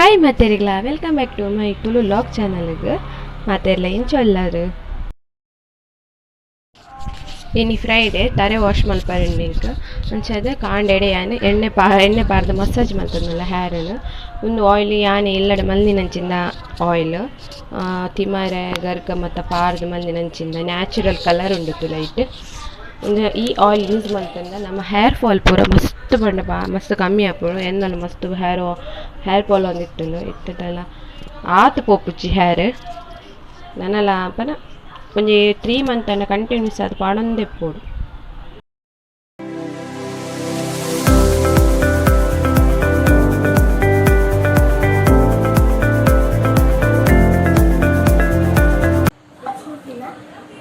Hi ಮಾತೆರಿಗ್ಲ, welcome back to my Tulu vlog ಚಾನಲ್ಗೆ. ಮಾತೆರ್ಲ ಇಂಚೊಲ್ಲಾರು? ಇನಿ ಫ್ರೈಡೆ, ತರೆ ವಾಶ್ ಮಲ್ಪರೆ ಎಂಕ್. ಅಂಚಾದ್ ಕಾಂಡೆಡೆ ಯಾನ್ ಎಣ್ಣೆ ಪಾರ್ದ್ ಮಸಾಜ್ ಮಲ್ತೊಂದುಲ್ಲ ಹೇರನ್. ಉಂದು ಆಯಿಲ್ ಯಾನೆ ಇಲ್ಲಡೆ ಮಲ್ದಿನಂಚಿಂದ ಆಯಿಲ್, ತಿಮರೆ ಗರ್ಗ ಮತ್ತ ಪಾರ್ದ್ ಮಲ್ದಿನಂಚಿಂದ ನ್ಯಾಚುರಲ್ ಕಲರ್ ಉಂಡು ತುಲೈಟ್. ಉಂದು ಈ ಆಯಿಲ್ ಯೂಸ್ ಮಲ್ತಂಡ ನಮ್ಮ ಹೇರ್ ಫಾಲ್ ಪೂರ ಮಸ್ತ್ ಪಂಡ ಮಸ್ತ್ ಕಮ್ಮಿ ಆಪುಂಡು. ಎನ್ನಲ ಮಸ್ತ್ ಹೇರ್ ಹೇರ್ ಫಾಲ್ ಒಂದಿತ್ತುಂಡು, ಇತ್ತದಲ ಆತ್ ಪೋಪುಜಿ ಹೇರ್ ನನಲ. ಪನ ಒಂಜಿ 3 ಮಂತ್ ಆಂಡ ಕಂಟಿನ್ಯೂಸ್ ಆದ್ ಪಾಡೊಂದೇ ಇಪ್ಪೊಡು.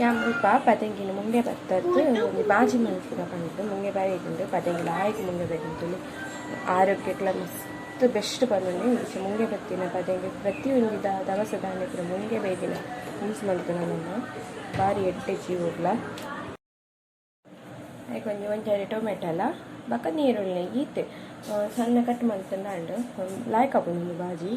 ಯಾನ್ ಮುಲ್ಪ ಪದೆಂಗಿನ ಮುಂಗೆ ಬತ್ತದ್ ಒಂಜಿ ಬಾಜಿ ಮಲ್ಪುನ ಪಂದ್ ಮುಂಗೆ ಬೈದುಂಡು. ಪದೆಂಗಿ ಲಾಯ್ಕ್ ಮುಂಗೆ ಬೈದುಂಡು. ಆರೋಗ್ಯಕ್ಲ ಮಸ್ತ್ ಬೆಸ್ಟ್ ಪನೊಲಿ. ಇಂಚ ಮುಂಗೆ ಬತ್ತಿನ ಪದೆಂಗಿ ಪ್ರತಿಯೊಂಜಿ ದವಸ ಧಾನ್ಯ ಪೂರ ಮುಂಗೆ ಬೈದಿನ ಯೂಸ್ ಮಲ್ಪುನ ನಮ ಬಾರಿ ಎಡ್ಡೆ ಜೀವೊಗ್ಲ. ಐಕ್ ಒಂಜಿ ಒಂಜರೆ ಟೊಮೆಟೊಲ ಬೊಕ ನೀರುಳ್ಳಿ ಈತೆ ಸಣ್ಣ ಕಟ್ ಮಲ್ತ್ಂಡ ಆಂಡ್, ಲಾಯ್ಕ್ ಆಪುಂಡು ಉಂದು ಬಾಜಿ.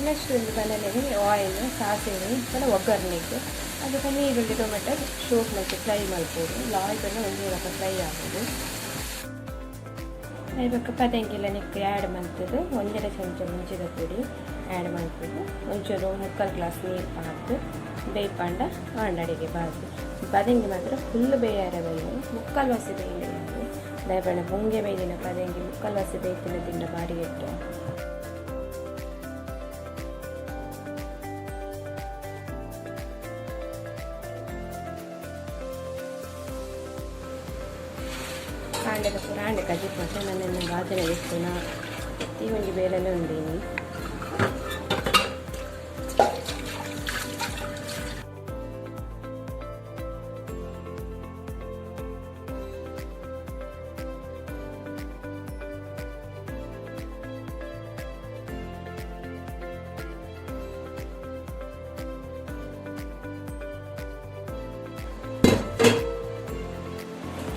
ನೆಕ್ಸ್ಟ್ ಒಂಜಿ ಬಾಣಲೆಗ್ ಆಯಿಲ್, ಸಾಸಿವೆ ಬೊಕ ಒಗ್ಗರಣೆಗ್ ಅದುಕ ನೀರುಳ್ಳಿ ಟೊಮೆಟೊ ಶೋಕ್ ಮಲ್ತ್ ಫ್ರೈ ಮಲ್ಪೊಡು. ಲಾಯ್ಕ್ ಒಂಜಿ ರಕ ಫ್ರೈ ಆವೊಡು. ಆಯಿ ಬೊಕ್ಕ ಪದೆಂಗಿಲ ನೆಕ್ಕ್ ಆ್ಯಡ್ ಮಲ್ತ್‌ದ್ ಒಂಜರೆ ಚಮಚ ಮುಂಚಿದ ಪೊಡಿ ಆ್ಯಡ್ ಮಲ್ತ್‌ದ್ ಒಂಚೂರು ಮುಕ್ಕಾಲು ಗ್ಲಾಸ್ ನೀರು ಪಾಡ್ದ್ ಬೇಯ್ಪಾಂಡ ಆಂಡ್ ಅಡಿಗೆ ಬಾಜಿ. ಪದೆಂಗಿ ಮಾತ್ರ ಫುಲ್ ಬೇಯರೆ ಬಲ್ಲಿ, ಮುಕ್ಕಾಲು ವಾಸಿ ಬೇಯ್ಂಡ ಯಾವು. ದಾಯೆ ಪಂಡ ಮುಂಗೆ ಬೈದಿನ ಪದೆಂಗಿ ಮುಕ್ಕಾಲು ವಾಸಿ ಬೇಯ್ತಿನ ತಿಂಡ ಬಾರಿ ಎಡ್ಡೆ. ಕಾಂಡೆದ ಪೂರ ಆಂಡ್ ಕಜಿಪು ಮಾತ. ನನ ಬಾಜನ ದೆಪ್ಪುನ ಪ್ರತಿ ಒಂಜಿ ಬೇಲೆಲ ಉಂಡು ಇನಿ.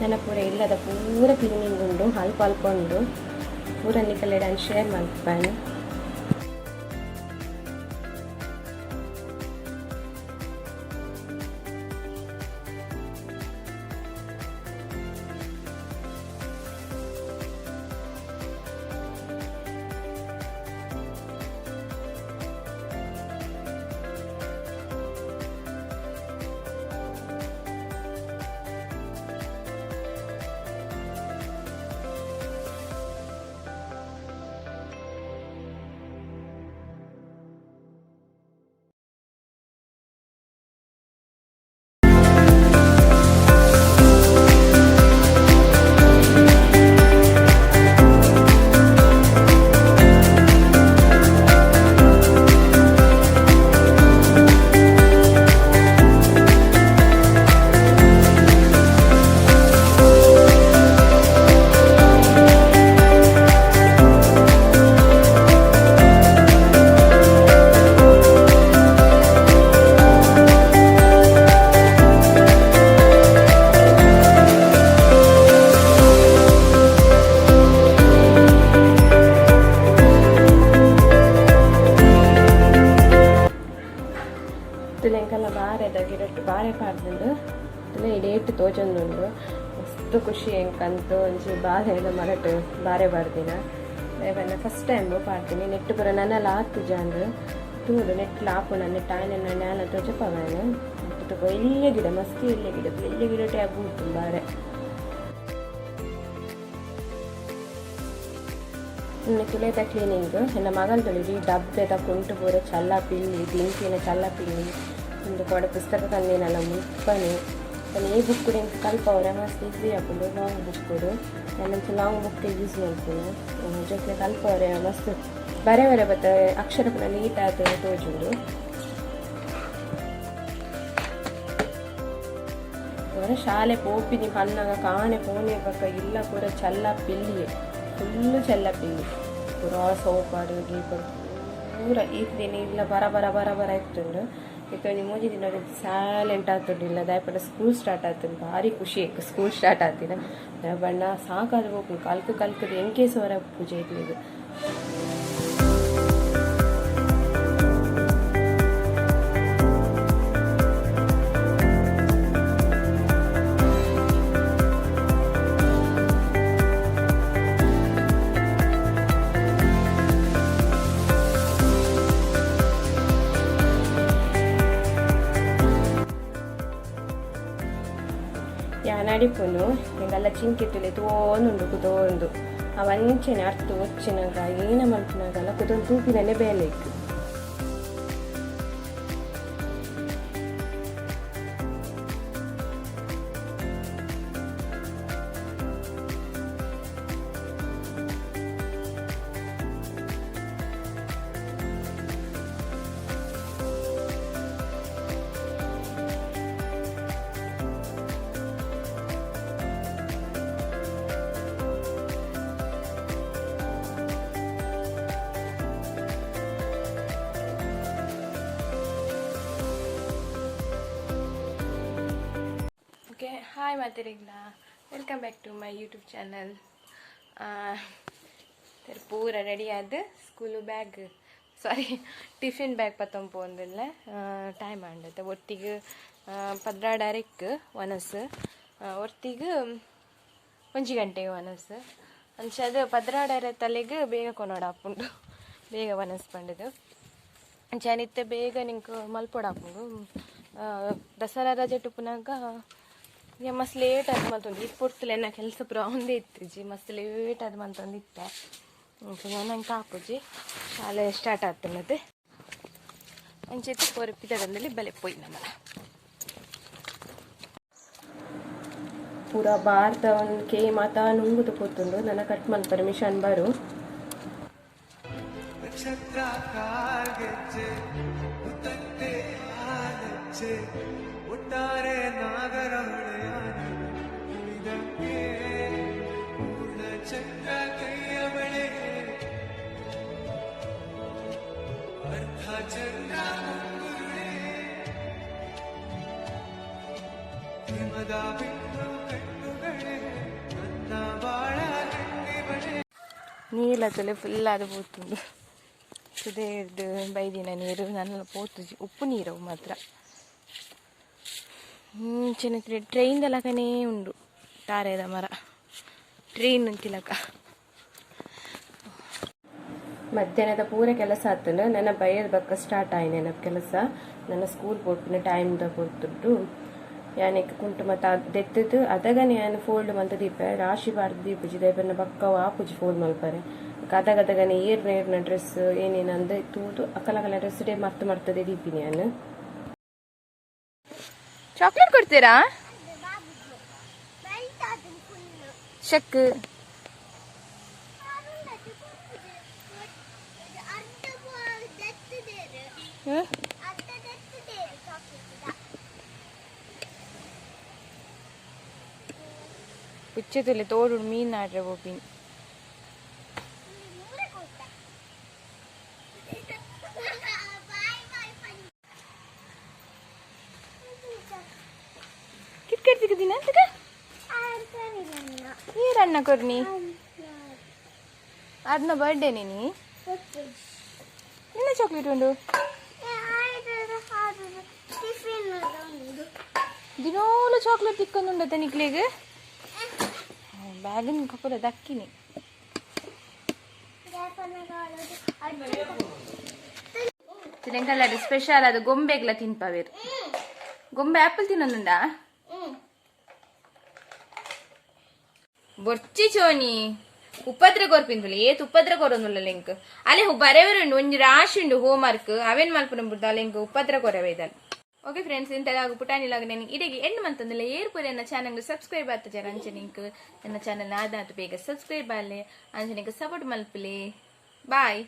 ನನ ಪೂರ ಇಲ್ಲದ ಪೂರ ಕ್ಲೀನಿಂಗ್ ಉಂಡು, ಅಲ್ಪ ಅಲ್ಪ ಉಂಡು ಪೂರ. ನಿಕಲೆಡ ಶೇರ್ ಮಲ್ಪುವೆ. ತುಲೆ ಎಂಕಲ್ನ ಬಾರೆದ ಗಿಡಟ್ ಬಾರೆ ಪಾಡ್ದುಂಡು. ತುಲೆ ಇಡೇಟ್ ತೋಜೊಂದುಂಡು. ಮಸ್ತ್ ಖುಷಿ ಎಂಕಂತು ಒಂಜಿ ಬಾರೆದ ಮರಟ್ ಬಾರೆ ಪಾಡ್ದಿನ. ದಾಯೆ ಫಸ್ಟ್ ಟೈಮ್ ಪಾಡ್ದಿನಿ. ನೆಟ್ಟ್ ಪೂರ ನನಲ ಆತುಜಾಂಡ್, ತೂದು ನೆಟ್ಲ ಆಪುಂಡ ನೆಟ್ಟ್ ಆಯಿನ ಯಾನ್ಲ ತೋಜಪಾವೆನ್. ತುಕ ಎಲ್ಯ ಗಿಡ, ಮಸ್ತ್ ಎಲ್ಯ ಗಿಡ. ಎಲ್ಯ ಗಿಡಟೇ ಬೂರ್ದುಂಡು ಬಾರೆ. ತುಲೇತ ಕ್ಲೀನಿಂಗ್. ಎನ್ನ ಮಗಲ್ ತೋಳಿ ಡಬ್ಬೆದ ಕುಂಟು ಪೂರ ಚಲ್ಲ ಪಿಲ್ಲಿ, ತಿನ್ಪಿನ ಚಲ್ಲ ಪಿಲ್ಲಿ. ಉಂದು ಕೊಡ ಪುಸ್ತಕ ಕಂದಿನಲ್ಲ ಮುಲ್ಪನೆ. ಈ ಬುಕ್ ಎಂಕ್ ಕಲ್ಪವರೆ ಮಸ್ತ್ ಈಸಿ ಆಪುಂಡು. ಲಾಂಗ್ ಬುಕ್ ಯಾನ್ ಲಾಂಗ್ ಬುಕ್ ಯೂಸ್ ಮಲ್ಪುನು. ಜೋಕ್ಲೆಗ್ ಕಲ್ಪವರೆ ಮಸ್ತ್. ಬರೆ ಬರೆ ಬತ್ತ ಅಕ್ಷರ ಪೂರ ನೀಟ್ ಆದ್ ತೋಜುಂಡು. ಒರ ಶಾಲೆ ಪೋಪಿನಿ ಪನ್ನಗ ಕಾಣೆ ಪೋನೆ ಬೊಕ ಇಲ್ಲ ಪೂರ ಚಲ್ಲ ಪಿಲ್ಲಿಯೆ, ಫುಲ್ಲು ಚಲ್ಲ ಪಿಲ್ಲಿ, ಪೂರ ಸೋಪಾಡ್ ಗೀಪಾಡ್ ಪೂರ. ಈತ್ ದಿನ ಇಲ್ಲ ಬರ ಬರ ಬರ ಬರ ಇತ್ತುಂಡು. ಇತ್ತೆ ಒಂಜಿ ಮೂಜಿ ದಿನ ಸೈಲೆಂಟ್ ಆತುಂಡು ಇಲ್ಲ. ದಾಯೆ ಪಂಡ ಸ್ಕೂಲ್ ಸ್ಟಾರ್ಟ್ ಆತುಂಡು, ಭಾರಿ ಖುಷಿ ಎಂಕ್ ಸ್ಕೂಲ್ ಸ್ಟಾರ್ಟ್ ಆತಿನ. ದಾಯೆ ಪಂಡ ಸಾಕಾದ್ ಪೋಪುಂಡು, ಕಲ್ಕ್ ಕಲ್ಕುದು ಎಂಕೇಸ್ ವರ ಪೂಜೆ ಇತ್ಲಿಗ್. ಯಾನ್ ಅಡಿಪುನು ಎಂಕಲ್ಲ ಚಿಂಕಿ ತುಲೆ ತೋಂದುಂಡು ಕುದೋಂದು. ಅವು ಅಂಚೆನೆ ಅರ್ಥ ಒಚ್ಚಿನಗ ಏನ ಮಲ್ಪುನಗಲ ಕುದೊಂದು ತೂಪಿನನೆ ಬೇಲೆ ಇಕ್ಕು. ಓಕೆ, ಹಾಯ್ ಮಾತೆರೆಗ್ಲ, welcome back to my YouTube channel. ಪೂರ ರೆಡಿ ಆದ್ school bag, sorry, tiffin bag ಪತ್ತೊಂದು ಪೋಂದಿಲ್ಲ. ಟೈಮ್ ಆಂಡತೆ. ಒಟ್ಟಿಗೆ 12:30ಕ್ ವನಸ್, ಒರ್ತಿಗ್ 1 ಗಂಟೆಗೆ ವನಸ್. ಅಂಚಾದ್ 12:30 ತಲೆಗ್ ಬೇಗ ಕೊನೊಡಾಪುಂಡು, ಬೇಗ ವನಸ್ ಪಂಡುದು. ಅಂಚಾನೆ ಇತ್ತೆ ಬೇಗ ನಿಂಕ್ ಮಲ್ಪೊಡಾಪುಂಡು. ದಸರಾ ರಜೆ ಉಪ್ಪುನಗ ಮಸ್ತ್ ಲೇಟ್ ಆದ್ ಮಲ್ತೊಂದು ಇತ್ ಪೊರ್ತುಲು ಎನ್ನ ಕೆಲಸ ಪೂರ ಒಂದೇ ಇತ್ತಿಜಿ, ಮಸ್ತ್ ಲೇಟ್ ಆದ್ ಮಲ್ತೊಂದು ಇತ್ತೆ. ನಂಗೆ ಆಪುಜಿ, ಶಾಲೆ ಸ್ಟಾರ್ಟ್ ಆತುಂಡತೆ. ಅಂಚೆತ್ ಪೊರ ಪಿದಡಂದಲ್ಲಿ ಬಲೆ ಪೋಯಿ ನಮಲ. ಪೂರ ಭಾರತ ಒಂದು ಕೆ ಮಾತಾ ನುಂಗುದು ಪೋತುಂಡು. ನನ ಕಟ್ ಮಲ್ಪರೆ ಮಿಷನ್ ಬರು. ನಕ್ಷತ್ರ ಕಾಲ್ಗೆಜ್ಜೆ ಉತ್ತತ್ತೆ ಆಲಚ್ಚೆ ಒಟ್ಟಾರೆ ನಾಗರ ಹೊಳೆಯ ಉಳಿದಂತೆ ಪೂರ್ಣ ಚಂದ್ರ ಕೈಯ ಬಳೆ ಅರ್ಧ ಚಂದ್ರ ಮುಂಗುರುಳೆ ಹಿಮದ ಬಿಟ್ಟು ಕಣ್ಣುಗಳೇ ನನ್ನ ಬಾಳ ಗಂಡಿ ಬಳೆ. ನೀಲ ತುಲೆ ಫುಲ್ ಆದ್ ಪೋತುಂಡು. ಸುದೇರ್ದು ಬೈದಿನ ನೀರು ನನ್ನಲ ಪೋತುಜಿ, ಉಪ್ಪು ನೀರು ಅವು ಮಾತ್ರ. ಇಂಚಿನ ಟ್ರೈನ್ ಲಕನೇ ಉಂಡು ತಾರೆದ ಮರ, ಟ್ರೈನ್ ತಿಲಕ. ಮಧ್ಯಾಹ್ನದ ಪೂರ ಕೆಲಸ ಆತುಂಡು. ನನ್ನ ಬೈಯದ ಬೊಕ್ಕ ಸ್ಟಾರ್ಟ್ ಆಯ್ನೆ ನನ್ನ ಕೆಲಸ. ನನ್ನ ಸ್ಕೂಲ್ ಪೋಪಿನ ಟೈಮ್ ದ ಪೊರ್ತುಡು ಯಾನ್ ಕುಂಟು ಮತ ದೆತ್ತುದು ಅದಗನೆ ಯಾನ್ ಫೋಲ್ಡ್ ಮಲ್ತ್ ದೀಪೆ, ರಾಶಿ ಪಾಡ್ದ್ ದೀಪುಜಿ. ದಾಯೆ ಪಂಡ ಬೊಕ್ಕ ಆಪುಜಿ ಫೋಲ್ಡ್ ಮಲ್ಪರೆ. ಅದಗದಗನೆ ಏರ್ನ ಏರ್ನ ಡ್ರೆಸ್ ಏನೇನು ಅಂದ್ ತೂದು ಅಕಲಕಲ ಡ್ರೆಸ್ ಡೇ ಮರ್ತ್ ಮರ್ತದೆ ದೀಪಿನಿ ಯಾನ್. ಚಾಕ್ಲೇಟ್ ಕೊಡ್ತೀರಾ? ಶಕ್ ಪುಚ್ಚೆತುಲೆ ತೋಡು ಮೀನ್ ಆಡ್ರೆ ಪೋಪಿನಿ. ಕಿಟ್ಕೆಟ್ ತಿಕ್ಕದಿನ ಅಂತಕ ಏರಣ್ಣ ಕೊರ್ನಿ ಅರ್ನ ಬರ್ಡೇ ನೀನಿ ನಿನ್ನ ಚಾಕ್ಲೇಟ್ ಉಂಡು. ದಿನೋಲು ಚಾಕ್ಲೇಟ್ ತಿಕ್ಕೊಂದುಂಡತ ನಿಕ್ಲೆಗ್? ಬ್ಯಾಗನ್ ಕಪುರ ದಕ್ಕಿನಿ. ತಿನೆಂಕಲ್ಲಾಡಿ ಸ್ಪೆಷಲ್ ಅದು ಗೊಂಬೆಗ್ಲ ತಿನ್ಪವೇರು. ಗೊಂಬೆ ಆಪಲ್ ತಿನ್ನೊಂದುಂಡಾ? ಬೊರ್ಚಿ ಚೋನಿ, ಉಪದ್ರ ಕೊರ್ಪಿಂದುಲ್ಲ, ಏತ್ ಉಪದ್ರ ಕೊರೊಂದುಲ್ಲ ಲಿಂಕ್. ಅಲೆ ಬರೆವರುಂಡು, ಒಂಜಿ ರಾಶಿ ಉಂಡು ಹೋಮ್ ವರ್ಕ್, ಅವೇನ್ ಮಲ್ಪುನ ಬುಡ್ದು ಲಿಂಕ್ ಉಪದ್ರ ಕೊರವೆ ಇದಲ್. ಓಕೆ ಫ್ರೆಂಡ್ಸ್, ಇಂತದಾಗ ಪುಟಾಣಿಲಾಗ ನಾನು ಇಡೆಗೆ ಎಂಡ್ ಮಂತಂದಿಲ್ಲ. ಏರ್ಪುರ ಎನ್ನ ಚಾನಲ್ ಸಬ್ಸ್ಕ್ರೈಬ್ ಆತ ಜರ ಅಂಚೆ ನಿಂಕ್ ಎನ್ನ ಚಾನಲ್ ಆದಾತು ಬೇಗ ಸಬ್ಸ್ಕ್ರೈಬ್ ಆಲೆ, ಅಂಚೆ ನಿಂಕ್ ಸಪೋರ್ಟ್ ಮಲ್ಪಲೆ. ಬಾಯ್.